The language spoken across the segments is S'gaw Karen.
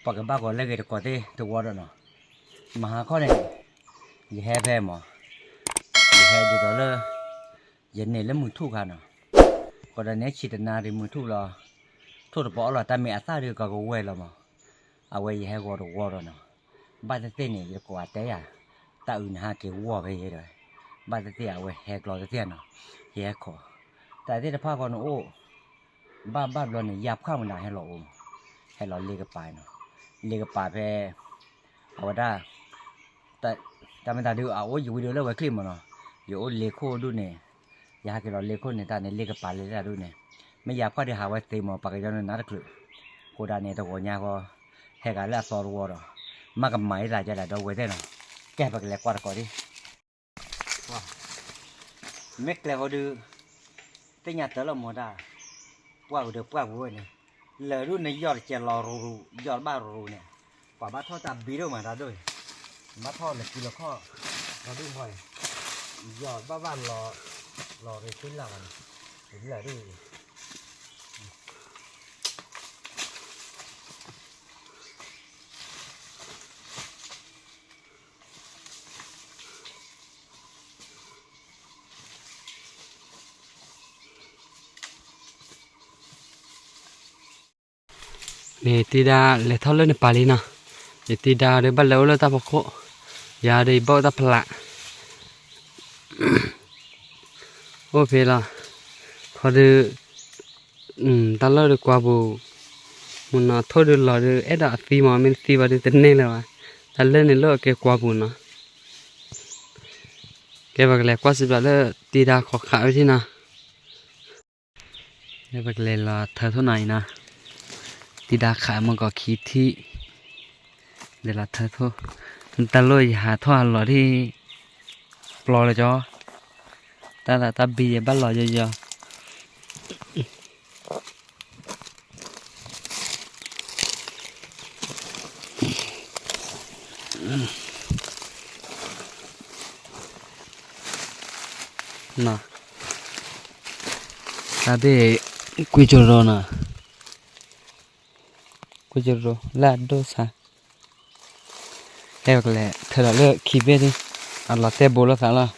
ပှၤကဘၣ်ဂီၤလၢဂ့ၤတကိးသ့ၣ်တဝီဒီးနီၤ, မဟါခီန့ၣ် ယဟဲဖဲမး, ယဟဲဒ်သိးလၢ ယန့ၢ်လၢမုၢ်ထူၣ်ခါနီၤ, ဃိဒၣ်န့ၣ်ဆံးတနၤဒ်မုၢ်ထူၣ်လီၤ, ထိၣ်တပီၤအီၣ်လီၤတၢ်မ့ၢ်အသၣ်ဒ်ကကဝဲၢ်လီၤမး, အဝဲယဟဲဂီၤတဝီဒီးနီၤ, ဘၣ်သ့ၣ်သ့ၣ်န့ၣ် ယတကိးအတဲယၤ, တၢ်အုးနဟးက့ၤဝီၢ်ဖဲယဲဒီး, ဘၣ်သ့ၣ်သ့ၣ်အဝဲဟဲကျီသ့ၣ်သ့ၣ်နီၤ, ယဟဲခိး, တၢ်သ့ၣ်တဖၣ်ဃီန့ၣ်အိၣ် ဘၣ်ဘၣ်ဘျီန့ၣ် ယၢ်ဖှၣ်မနုၤဟဲလီၤအိၣ်, ဟဲလီၤလ့ကပၤနီၤ, လ့ကပၤဖဲ အဝဲဒၣ် တၢ်မ့ၢ်တၢ်ဒုးအအိၣ်ယဝံၤဒုးလၢဝဲချံမးနီၤ, ယအိၣ်လ့ခိၣ်ဒုးန့ၣ်, ယဟးက့ၤလီၤလ့ခိၣ်န့ၣ် တၢ်န့ၣ်လ့ကပၤလဲၤတၢ်ဒုးန့ၣ်, မ့ၢ်ယၢ်ဖှၣ်ဒုးဟးဝဲသ့မး ပှၤကညီန့ၣ်နးတချုး, ဃိဒၣ်န့ၣ်တဂီၤညါဃီ, ဟဲဂၤလၢအသီတဝီဒီး, မ့ၢ်ကမၤအသးကဒီးဝဲသ့ၣ်နီၤ, ကဲပကလဲၤကွၢ်တကိးဒံး မ့ၢ်ကျဲဃီဒုး, သ့ၣ်ညါတၢ်လီၤမတၤ, ပှၢ်ပူၤဒီးပှၢ်ပူၤဝဲန့ၣ်, လၢာ်ဒုးန့ၣ် ယီၢ်တကဲလီၤရူၤရူၤ ယီၢ်တဘၣ်ရူၤရူၤန့ၣ်, ပှၤဘၣ်ထီၣ်တၢ်ဘံဒိၣ်မးတၢ်ဒိၣ်, ဘၣ်ထီၣ်လၢကူလၢခီၣ်, လီၤဒုးဃီန့ၣ်, ယီၢ်ဘၣ်ဘၣ်လီၤ, လီၤရ့ၤသ့လၢ်ဂီၤန့ၣ်, လၢာ်ဒုး န့ၣ် တံၤဒါလဲၤထီၣ်လၢနပၤလံနီၤ, ယတံၤဒါဒီးဘၣ်လဲၤအိၣ်လၢတၢ်ဖီခိၣ်, ယၤဒီးယဘၣ်အိၣ်တၢ်ဖျး, အိၣ်ဖဲလီၤ, ခီဒုး, တၢ်လီၢ်ဒုးကွၢ်ပူၤ, မုၢ်နီၤထိၣ်ဒုးလီၤဒုး အဲၣ်ဒိးအသံမး မ့ၢ်တသံဘၣ်ဒုးတန့ၢ်လၢၤဘၣ်, တၢ်လၢန့ၣ်လၢအကဲကွၢ်ပူၤနီၤ, ကဲပကလဲၤကွၢ်စံးဘျုးလၢတံၤဒါခိးခးဝဲထံနီၤ ပကလဲၤလီၤထၢထိၣ်နီၤအံၤနီၤ, တံၤဒါခးမုၢ်ကီၤခံထံၣ်, လဲၤလီၤထၢထိၣ်, တၢ်လီၢ်ယဟးထီၣ်ဟးလီၤထံၣ်, ပျီလၢကၠီ, တၢ်သးတၢ်ဘံယဘၣ်လီၤယီယီ တၢ်ဘ့ၣ် ကွံကရိနီၤ, ကွံကရိလၢအဒိၣ်ဆါ, ဟဲပကလဲၤထၢဒီးလၢခံဘ့ၣ်ဒုး, အလီၤတဲာ်ဘိလိာ်သးလီၤ,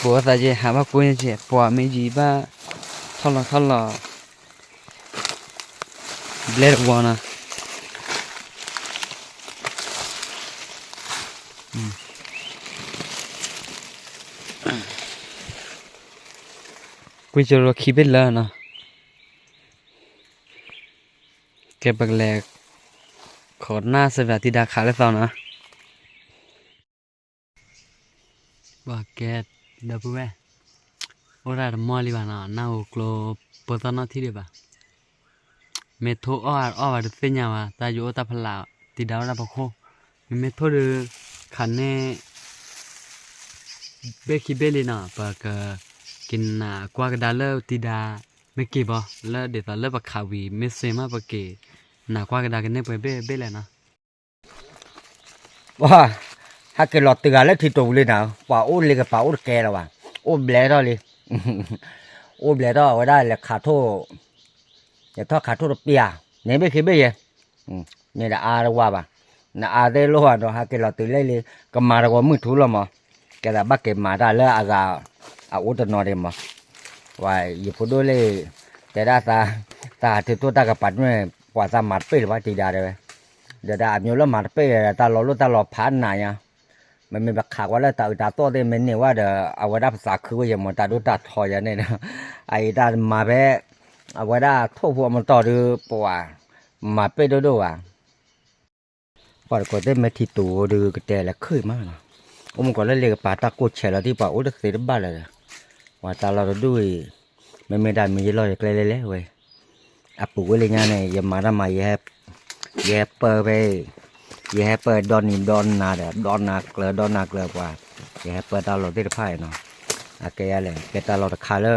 ဘိလိာ်သးက့ ဟးဘၣ်ကွံက့ၤ ပှၤမ့ၢ်ယံၤဘၣ်, ထီၣ်လီၤထီၣ်လီၤ ဘျဲတဝီနီၤ, ကွံကရိခံဘ့ၣ်လၢနီၤ, ကဲပကလဲၤ, ခိးနၢ်စၢၤဘၣ်တံၤဒါခးလၢသီနီၤ ပှၤကဲဒီပုၢ်ဝဲၢ်, အိၣ်တၢ်တမီၢ်လံဘၣ်နီၤ, နၢ်ဟူကျိ ပၢသီၣ်နီၣ်ထံဒံးဘၣ်, မ့ၢ်ထိၣ်အီၣ်အီၣ်ဘၣ်တသ့ၣ်ညါဘၣ်, တၢ်ယအိၣ်တၢ်ဖီလာ်, တံၤဒါအိၣ်တၢ်ဖီခိၣ်, မ့မ့ၢ်ထိၣ်ဒုး, ခးန့ၢ် ဘ့ၣ်ခံဘ့ၣ်လံနီၤ, ပကက့ၤနးကွၢ်ကဒါလၢတံၤဒါ, မ့ၢ်က့ၤဘၣ်, လၢဒ်သိးလၢပခးဝံၤ မ့ၢ်စ့မး ပက့ၤနးကွၢ်ကဒါကန့ၢ်ပှဲၤဘ့ၣ်ဘ့ၣ်လဲၣ်နီၤ ပှၤဟဲက့ၤလီၤတုၤဂၤလၢထံတိာ်ပူၤလံနီၤ, ပှၤအိၣ်လ့ကပၤအိၣ်တကဲလၢၤဘၣ်, အိၣ်ဘျဲထီၣ်လံ, အိၣ်ဘျဲထီၣ်အဝဲဒၣ်လဲၤခးထိၣ်, လဲၤထီၣ်ခးထိၣ်တပျၢ်, န့ၣ်ဘ့ၣ်ခံဘ့ၣ်ယဲ, န့ၣ်တအါတဝါဘၣ်, နအါသ့ၣ်လိၣ်ဘၣ်နီၤ, ဟဲက့ၤလီၤတုၤလဲၣ်လံ, ကမၤတဂီၤမုၢ်ထူလီၤမး, ကဲသးဘၣ်က့ၤမၤတၢ်လၢအဂၤ, အအိၣ်တနီၤဒံးမး, ပှၤယဖိဒိၣ်လၢ, တဲဒၣ်သး, တၢ်ဟးထုးထိၣ်တၢ်ကပၤတမ့ၢ်, ပှၤသးမၤတပ့ၢ်လၢၤဘၣ်တံၤဒါတဲဝဲ, ဒီးဒၣ်အမျိုးလၢမၤတပ့ၢ်ဒီး တၢ်လီၤလိၣ်တၢ်လီၤဖးနးညါ မ့မ့ၢ်ပခးကွၢ်လၢတၢ်အုးတၢ်သီၣ်သ့ၣ် မ့ၢ်န့ၢ်ဝဲဒီး အဝဲဒၣ်ပသးခုဝဲယဲၢ်မး တၢ်ဒိၣ်တၢ်ထီယဲၢ်န့ၣ်ဒီး အအံၤတၢ်မၤဖဲ အဝဲဒၣ်ထိၣ်ဖိအမတီၢ်ဒုး ပှၤမၤပ့ၢ်ဒိၣ်ဒိၣ်ဘၣ် ပှၤတကိးသ့ၣ်မ့ၢ်ထံတိၤဒုးကတဲလဲၤခုၣ်မးနီၤ, အိၣ်မူကီးလၢလ့ကပၤတၢ်ကိၢ်ဆဲးလီၤတံၢ် ပှၤအိၣ်တသ့တဘၣ်လၢၤဒီး ပှၤတၢ်လီၢ်တဒူၣ်အံၤ မ့မ့ၢ်ဒၣ်မ့ၢ်ယလီၢ်ယကျဲလဲၣ်လဲၣ်ဝဲ အပူၤဝဲလၢညါန့ၣ် ယမၤတၢ်မၤ ယဟဲပၢဖဲ ယဟဲပၢဒီနံၤဒီနၤဒီး ဒီနၤကျၢၤဒီနၤကျၢၤပှၤ ယဟဲပၢတၢ်လီၢ်သ့ၣ်တဖၣ်အံၤနီၤ, အကဲယၤလဲၣ် ကဲတၢ်လီၢ်တခါလၢ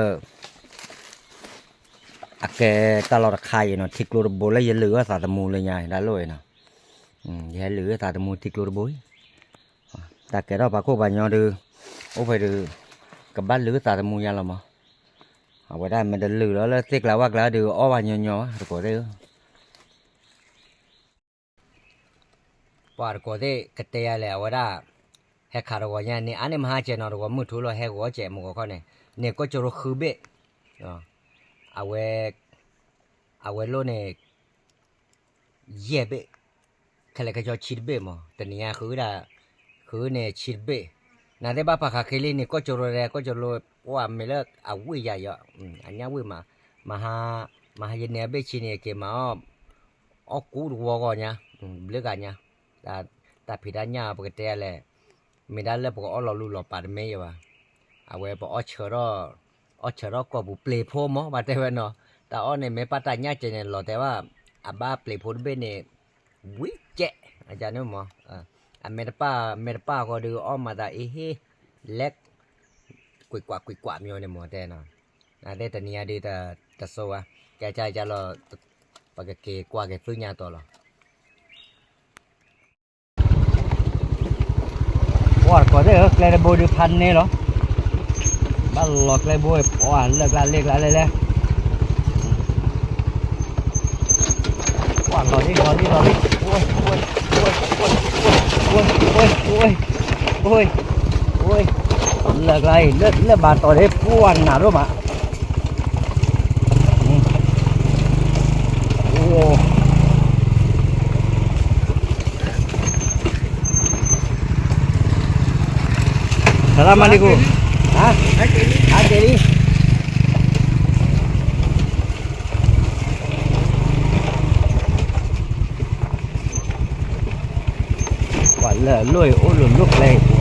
အကဲတၢ်လီၢ်တခါအံၤနီၤ ထံကျိတဘိလၢယလုၢ်အီၣ်သးသမူလၢညါ တၢ်လီၢ်အံၤနီၤ, ယဟဲလုၢ်အီၣ်သးသမူထံကျိတဘိအံၤ, တၢ်ကဲထီၣ်ပာ်ခိၣ်ပာ်ညီဒုး အိၣ်ဖဲဒုး ကဘၣ်လုၢ်သးသမူယါလီၤမး, အဝဲဒၣ်မ့ၢ်တလုၢ်လီၤလၢသ့ၣ်ကျါဝၣ်ကျါဒုး အီၣ်ဘၣ်ညီညီဘၣ် တကိးသ့ၣ်ဧၢ ပှၤတကိးသ့ၣ်ကတဲယၤလဲၣ် အဝဲဒၣ် ဟဲခးတဂီၤညါန့ၣ် အါန့ၢ်မဟါကဲနီၤ တဂီၤမုၢ်ထူလီၤ ဟဲဂီၤကဲမုၢ်ဂီၤခီန့ၣ် န့ၣ်ကီၢ်ကၠိရိဃုဘ့ၣ် အဝဲ အဝဲလိၣ်န့ၣ် ယဲၢ်ဘ့ၣ် ခဲလၢာ်ခဲဆ့ဆံတဘ့ၣ်မး တနံၤညါဃုဒၣ် ဃုန့ၣ်ဆံတဘ့ၣ် နသ့ၣ်ဘၣ်ပာ်ခးခဲလံန့ၣ် ကီၢ်ကၠိရိဒဲး ကီၢ်ကၠိရိ ပှၤမ့ၢ်လၢအဝ့ၢ်ယၤယီၤ အညၣ်ဝ့ၢ်မး မဟါ မဟါယန့ၢ်အဘ့ၣ်ဆံန့ၣ် က့ၤမၤအီၣ် အီၣ်ကူတဝီဂီၤညါ ဘျုးဂၤညါ တၢ်ဖံးတၢ်ညၣ်ပကတဲလဲၣ် မ့ၢ်ဒၣ်လၢပကအီၣ်လီၤလူလီၤပာ်တမ့ၢ်ယၤဘၣ် အဝဲပအီၣ်ဆၢထီၣ် အီၣ်ဆၢထီၣ်ကီၢ်ပူၤပျ့ၤဖိမး ပှၤတဲဝဲနီၤ တၢ်အီၣ်န့ၣ်မ့ၢ်ပာ်တၢ်ညၣ်ကဲန့ၣ် လီၤတဲာ်ဘၣ် အဘၣ်ပျ့ၤဖိတဘ့ၣ်န့ၣ် ဝံၤကဲ အန့ၣ်မး အမဲာ်တပၢ် မဲာ်တပၢ်ဃီဒီးအီၣ်မၤသးအ့ဟ့ၣ် လဲၤ ကွံာ်ကွၢ်ကွံာ်ကွၢ်မ့ၢ်န့ၣ်မးတဲနီၤ အသ့ၣ်တနံၤညါဒုးတစိဝါ ကဲကၢ်ကၢ်လီၤ ပကက့ၤကွၢ်က့ၤသုညါတီၤလီၤ ပှၤတကိးသ့ၣ်ဧၢ ကျဲတဘိဒုးဖးန့ၢ်လီၤ ဘၣ်လီၤကျဲဘိ ပှၤလၢကျါလ့ကျါလဲၣ်လဲၣ် ပှၤလီၤလံလီၤလံလီၤလံ အိၣ် အိၣ် လၢကျါအံၤ လၢဘၣ်တီၤဒ်ပှၤနးဒိၣ်မး Assalamualaikum. Ha? Ha, kiri. ပှၤလၢအလိၣ်အံၤ အိၣ်လိၤလိၣ်ကျဲအံၤပူၤ,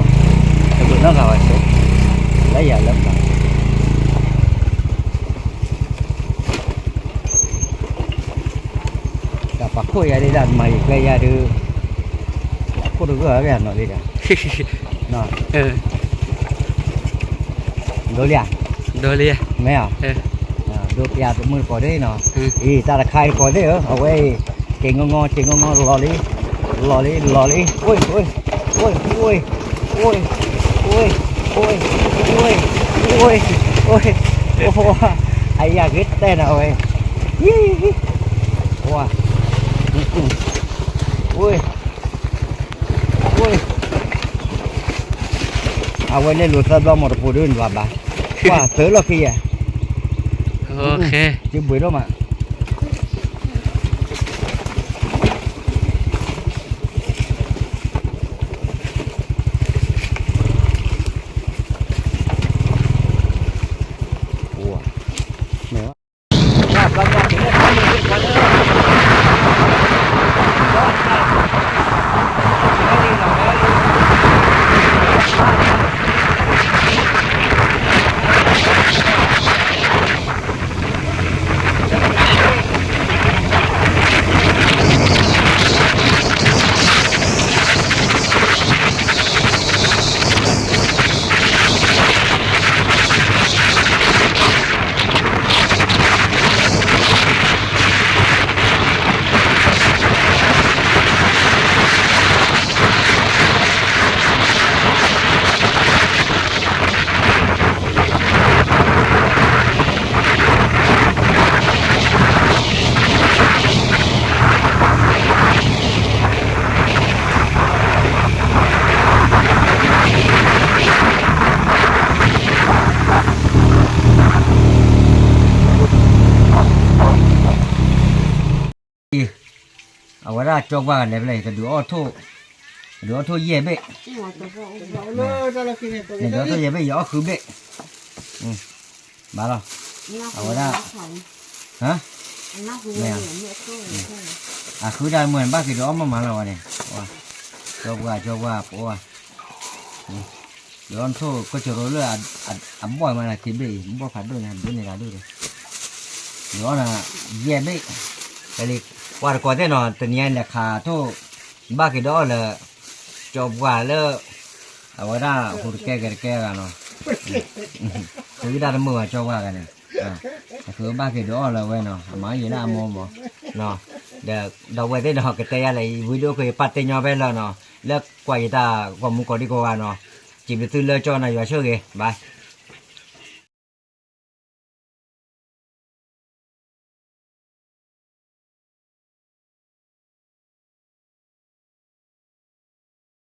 တဘျုးနီၢ်ဂၤဝဲဆိ, လၢယၤလၢပှၤ တၢ်ပာ်ခိၣ်ယၤဒ်ဒၣ်မၤယကျဲယၤဒုး, ပာ်ခိၣ်တဂၢၢ်ဝဲနီၤလံဒီး, ဒိလံဧါ, ဒိလံ, မ့ၢ်ဧါ, ဒိပျးတမုၢ်တကိးသ့ၣ်နီၤ, အံၤတၢ်တခါတကိးသ့ၣ်ဧၢ, အဝဲအံၤ, က့ၤငီငီ က့ၤငီငီ လီၤလံ, လီၤလံ လီၤလံ, အိၣ် အိၣ် အိၣ် အိၣ် အယၤက့ၤတဲနီၤဝဲ, ဝဲ, အဝဲလဲၤလိာ်သၢဘျီမ့ၢ်တပူၤဒ်န့ၣ်ဘၣ်ဘၣ်, ပှၤသၢလီၢ်ခံယဲၢ်, ယဘှံးဒိၣ်မး အဝဲဒၣ်ကၠီပှၢ်လဲၤဖဲလဲၣ် ကဒုးအီၣ်ထိၣ်, ကဒုးအီၣ်ထိၣ်ယဲၢ်ဘ့ၣ်, နဒုးအီၣ်ထိၣ်ယဲၢ်ဘ့ၣ် ယအီၣ်ဃုဘ့ၣ်, ဘၣ်လီၤ, အဝဲဒၣ်, မ့ၢ်, အဃုတၢ်မုၢ်ဘၣ်က့ၤဒုးအီၣ်မးမးလီၤဝဲန့ၣ်, ကၠီပှၢ် ကၠီပှၢ် ပှၤ ဒုးအီၣ်ထိၣ်ကီၢ်ကၠိရိလၢအဘီၣ်မးလၢခံဘ့ၣ်အံၤ ဘီၣ်ဖးဒိၣ်န့ၣ် ဒိၣ်န့ၢ်တၢ်ဒိၣ်န့ၣ်, ဒုးအီၣ်နၤ ယဲၢ်ဘ့ၣ်, ပှၤတကိးသ့ၣ်နီၤ တနံၤအံၤလဲၤခးထိၣ်, ဘၣ်က့ၤဒုးအီၣ်လၢ, ကၠီပှၢ်လၢ, အဝဲဒၣ်ဟူးတကဲကဲတကဲဂၤနီၤ, ဃုဒၣ်တမုာ်ဘၣ်ကၠီပှၢ်ဂၤန့ၣ်, အဃုဘၣ်က့ၤဒုးအီၣ်လၢဝဲနီၤ အမၤယံာ်လၢအမိၢ်မး, ဒီးဒီပုၢ်ဝဲၢ်သ့ၣ်နီၤ ကတဲယၤလဲၣ် ဝံဒိၣ်ခွဲးပာ်တဲညီဖဲလၢနီၤ, လၢကွၢ်ယတၢ်ဂီၤမူကိးဒံကိးဂၤနီၤ, စံးဘျုးသုလၢကၠီနီၤ ယွၤဆိၣ်ဂ့ၤ bye.